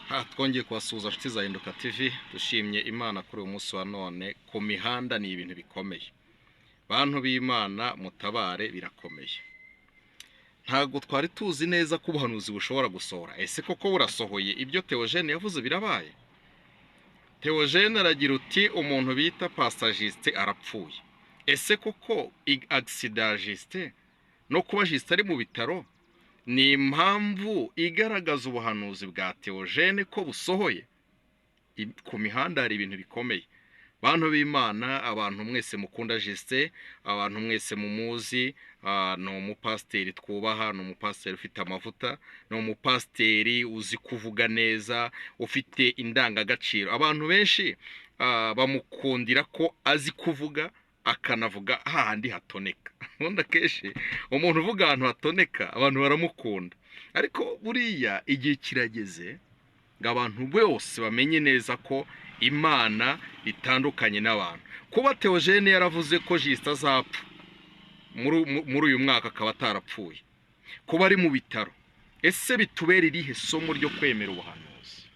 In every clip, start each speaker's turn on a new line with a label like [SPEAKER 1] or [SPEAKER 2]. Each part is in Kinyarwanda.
[SPEAKER 1] Twongeye kubasuhuza nshuti za Hinduka TV. Dushimye Imana kuri uyu munsi wa none. Ku mihanda ni ibintu bikomeye, bantu b'Imana, mutabare, birakomeye. Ntabwo twari tuzi neza ko ubuhanuzi bushobora gusohora. Ese koko burasohoye? Ibyo Theogene yavuze birabaye? Theogene aragira uti: "Umuntu bita Pastor Justin arapfuye." Ese koko accident Justin no kuba Justin ari mu bitaro ni impamvu igaragaza ubuhanuzi bwa Theogene ko busohoye? Ku mihanda hari ibintu bikomeye, bantu b'Imana. Abantu mwese mukunda Justin, abantu mwese mumuzi, ni umupasiteri twubaha, ni umupasiteri ufite amavuta, ni umupasiteri uzi kuvuga neza, ufite indangagaciro. Abantu benshi bamukundira ko azi kuvuga, akanavuga hahandi hatoneka. Ubundi akenshi umuntu uvuga ahantu hatoneka abantu baramukunda. Ariko buriya igihe kirageze ngo abantu bose bamenye neza ko Imana itandukanye n'abantu. Kuba Theogene yaravuze ko Justin azapfa muri uyu mwaka akaba atarapfuye, kuba ari mu bitaro, ese bitubera irihe somo ryo kwemera ubuhanuzi?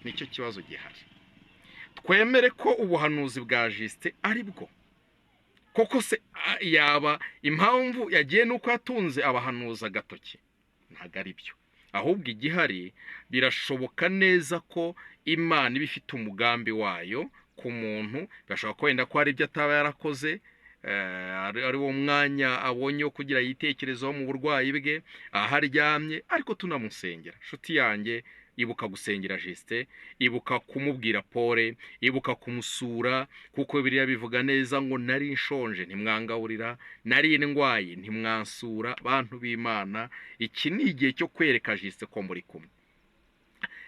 [SPEAKER 1] Nicyo kibazo gihari. Twemere ko ubuhanuzi bwa Justin ari bwo koko se? Yaba impamvu yagiye nuko yatunze abahanuzi agatoki? Ntabwo ari byo. Ahubwo igihari, birashoboka neza ko Imana iba ifite umugambi wayo ku muntu. Birashoboka ko wenda ko hari ibyo ataba yarakoze, ari wo mwanya abonye wo kugira yitekerezeho mu burwayi bwe aho aryamye. Ariko tunamusengera. Inshuti yanjye, ibuka gusengera Justin, ibuka kumubwira pole, ibuka kumusura, kuko biriya bivuga neza ngo: "Nari nshonje ntimwangaburira, nari ndwaye ntimwansura." Bantu b'Imana, iki ni igihe cyo kwereka Justin ko muri kumwe.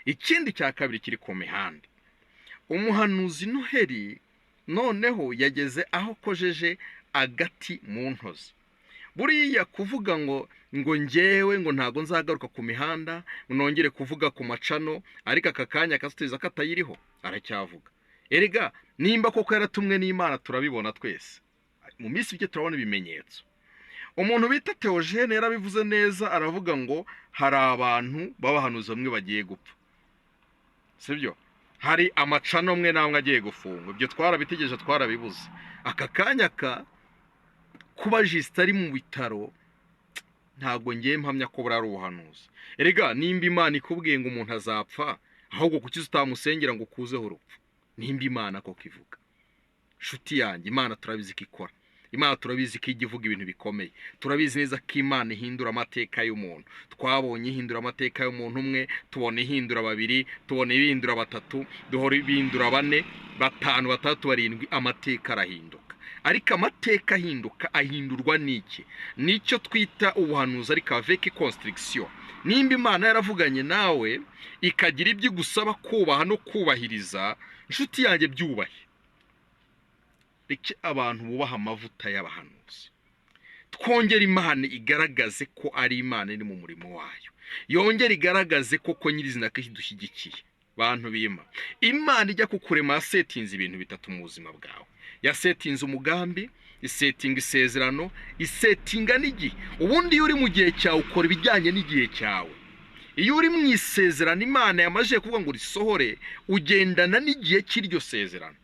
[SPEAKER 1] Ikindi cya kabiri kiri ku mihanda, umuhanuzi Noheli noneho yageze aho akojeje agati mu ntozi. Buriya kuvuga ngo ngewe ngo ntabwo nzagaruka ku mihanda, nongere kuvuga ku macano, ariko aka kanya akasubiza ko atayiriho, aracyavuga. Erega nimba koko yaratumwe n'Imana, turabibona twese mu minsi mike, turabona ibimenyetso. Umuntu bita Theogene yarabivuze neza, aravuga ngo hari abantu b'abahanuzi bamwe bagiye gupfa, sibyo? Hari amacano amwe n'amwe agiye gufungwa. Ibyo twarabitegereje, twarabibuze. Aka kanya ka kuba Justin ari mu bitaro, ntabwo ngiye mpamya ko buriya ari ubuhanuzi. Erega nimba Imana ikubwiye ngo umuntu azapfa, ahubwo kuki utamusengera ngo ukuzeho urupfu, nimba Imana koko ivuga? Nshuti yanjye, Imana turabizi ko ikora, Imana turabizi ko ijya ivuga ibintu bikomeye, turabizi neza ko Imana ihindura amateka y'umuntu. Twabonye ihindura amateka y'umuntu umwe, tubona ihindura babiri, tubona ihindura batatu, duhora ihindura bane, batanu, batandatu, barindwi. Amateka arahinduka. Ariko amateka ahinduka ahindurwa n'iki? Nicyo twita ubuhanuzi, ariko avec construction. Nimba Imana yaravuganye nawe, ikagira ibyo igusaba kubaha no kubahiriza, inshuti yanjye, byubahe. Reke abantu bubaha amavuta y'abahanuzi. Twongere Imana igaragaze ko ari Imana iri mu murimo wayo, yongere igaragaze koko nyirizina ko idushyigikiye. Bantu bima, Imana ijya kukurema yasetinze ibintu bitatu mu buzima bwawe: yasetinze umugambi, isetinga isezerano, isetinga n'igihe. Ubundi iyo uri mu gihe cyawe ukora ibijyanye n'igihe cyawe. Iyo uri mu isezerano Imana yamajije kuvuga ngo risohore, ugendana n'igihe cy'iryo sezerano.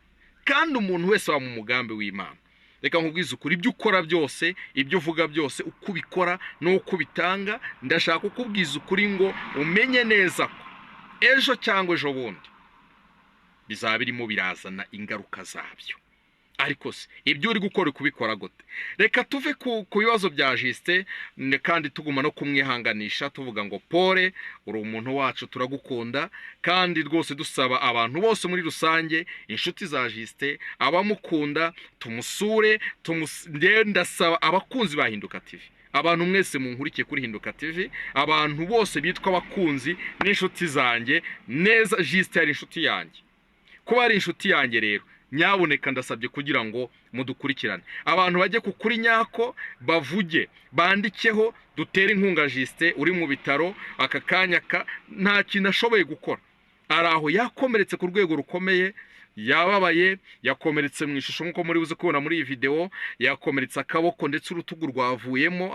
[SPEAKER 1] Kandi umuntu wese aba mu mugambi w'Imana. Reka nkubwize ukuri, ibyo ukora byose, ibyo uvuga byose, uko ubikora n'uko ubitanga, ndashaka kukubwiza ukuri ngo umenye neza ko ejo cyangwa ejo bundi bizaba birimo birazana ingaruka zabyo. Ariko se ibyo uri gukora uri kubikora gute? Reka tuve ku bibazo bya Justin, kandi tuguma no kumwihanganisha, tuvuga ngo pole, uri umuntu wacu, turagukunda. Kandi rwose dusaba abantu bose muri rusange, inshuti za Justin, abamukunda, tumusure. Ndasaba abakunzi ba Hinduka TV, abantu mwese munkurikiye kuri Hinduka TV, abantu bose bitwa abakunzi n'inshuti zanjye neza. Justin yari inshuti yanjye. Kuba ari inshuti yanjye rero, nyabuneka ndasabye kugira ngo mudukurikirane, abantu bajye ku kuri nyako, bavuge, bandikeho, dutere inkunga Justin uri mu bitaro aka kanya ka nta kintu ashoboye gukora, ari aho yakomeretse ku rwego rukomeye. Yababaye, yakomeretse mu ishusho nk'uko muri buze kubona muri iyi videwo. Yakomeretse akaboko, ndetse urutugu rwavuyemo,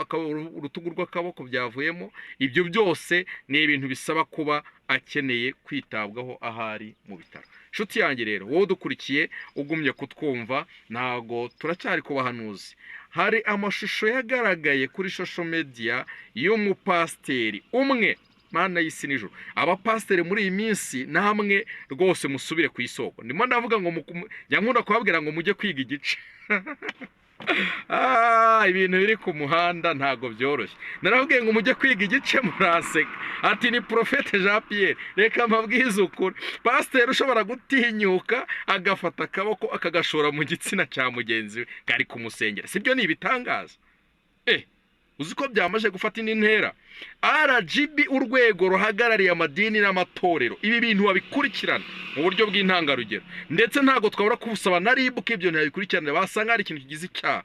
[SPEAKER 1] urutugu rw'akaboko byavuyemo. Ibyo byose ni ibintu bisaba kuba akeneye kwitabwaho ahari mu bitaro. Inshuti yanjye rero, wowe udukurikiye, ugumye kutwumva, ntago turacyari ku bahanuzi. Hari amashusho yagaragaye kuri social media y'umupasiteri umwe. Mana y'isi n'ijuru, abapasiteri muri iyi minsi namwe rwose musubire ku isoko. Ndimo ndavuga ngo njya nkunda kubabwira ngo mujye kwiga igice. Ibintu biri ku muhanda ntabwo byoroshye. Narababwiye ngo mujye kwiga igice, muraseka, ati ni Prophète Jean Pierre. Reka mbabwize ukuri, pasiteri ushobora gutinyuka agafata akaboko akagashora mu gitsina cya mugenzi we kari kumusengera, sibyo? Ni ibitangaza. Uzi ko byamaze gufata indi ntera? RGB, urwego ruhagarariye amadini n'amatorero, ibi bintu babikurikirana mu buryo bw'intangarugero. Ndetse ntabwo twabura kubusaba na RIB ko ibyo ntibabikurikiranira, basanga hari ikintu kigize icyaha.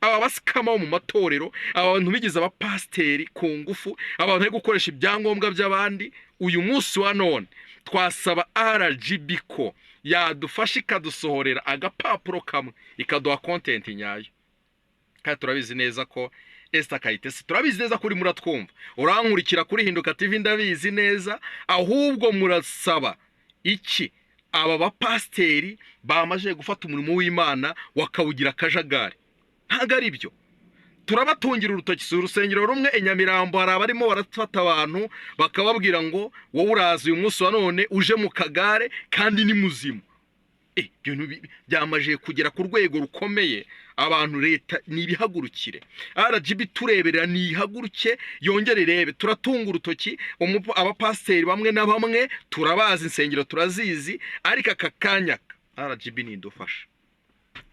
[SPEAKER 1] Aba bascammer bo mu matorero, aba bantu bigize abapasiteri ku ngufu, abantu bari gukoresha ibyangombwa by'abandi, uyu munsi wa none twasaba RGB ko yadufasha ikadusohorera agapapuro kamwe, ikaduha content nyayo. Kandi turabizi neza ko Esther Kayitesi, turabizi neza ko urimo uratwumva, urankurikira kuri Hinduka TV, ndabizi neza. Ahubwo murasaba iki aba bapasiteri bamaze gufata umurimo w'Imana wakawugira akajagari? Ntabwo ari byo. Turabatungira urutoki. Si urusengero rumwe, i Nyamirambo hari abarimo barafata abantu bakababwira ngo wowe uraza uyu munsi wa none uje mu kagare kandi ni muzima. Ibintu byamaze kugera ku rwego rukomeye. Abantu, leta nibihagurukire, RGB tureberera nihaguruke yongere irebe. Turatunga urutoki abapasiteri bamwe na bamwe, turabazi, insengero turazizi, ariko aka kanya RGB nidufasha.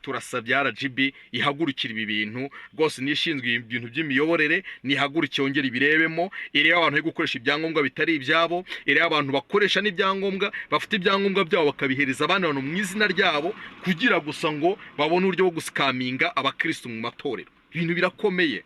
[SPEAKER 1] Turasabye RGB ihagurukira ibi bintu rwose, nishinzwe ibintu by'imiyoborere, nihaguruke yongere ibirebemo, irebe abantu bari gukoresha ibyangombwa bitari ibyabo, irebe abantu bakoresha n'ibyangombwa, bafite ibyangombwa byabo bakabihereza abandi bantu mu izina ryabo kugira gusa ngo babone uburyo bwo guscaminga abakirisitu mu matorero. Ibintu birakomeye,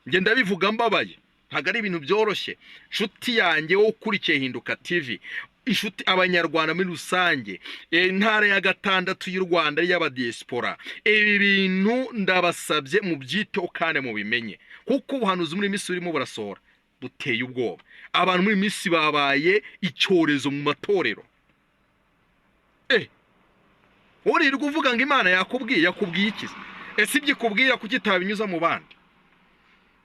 [SPEAKER 1] njye ndabivuga mbabaye, ntabwo ari ibintu byoroshye. Nshuti yanjye, wowe ukurikiye Hinduka TV, inshuti, abanyarwanda muri rusange, intara ya gatandatu y'u Rwanda y'abadiaspora, ibi bintu ndabasabye mubyiteho kandi mubimenye, kuko ubuhanuzi muri iyi minsi burimo burasohora buteye ubwoba. Abantu muri iyi minsi babaye icyorezo mu matorero. Uririrwa uvuga ngo Imana yakubwiye, yakubwiye iki? Ese ibyo ikubwira kuki itabinyuza mu bandi?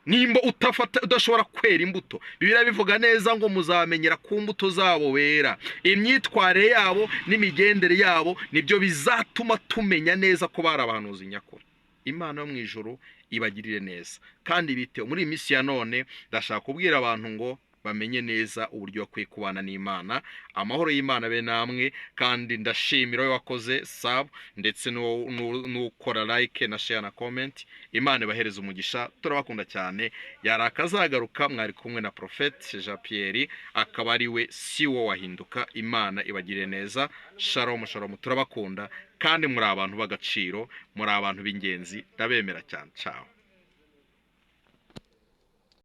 [SPEAKER 1] Nimba utafata, udashobora kwera imbuto, Bibiliya bivuga neza ngo muzamenyera ku mbuto zabo bera. Imyitwarire yabo n'imigendere yabo nibyo bizatuma tumenya neza ko bari abahanuzi nyakuri. Imana yo mu ijuru ibagirire neza kandi bitewe. Muri iyi minsi ya none ndashaka kubwira abantu ngo bamenye neza uburyo bakwiye kubana n'Imana. Amahoro y'Imana be namwe, kandi ndashimira wowe wakoze sub, ndetse n'ukora like na share na comment. Imana ibahereze umugisha, turabakunda cyane. Yari akazagaruka, mwari kumwe na Prophet Jean Pierre, akaba ari we si wo wahinduka. Imana ibagirire neza. Shalom, shalom. Turabakunda kandi muri abantu b'agaciro, muri abantu b'ingenzi, ndabemera cyane. Ciao.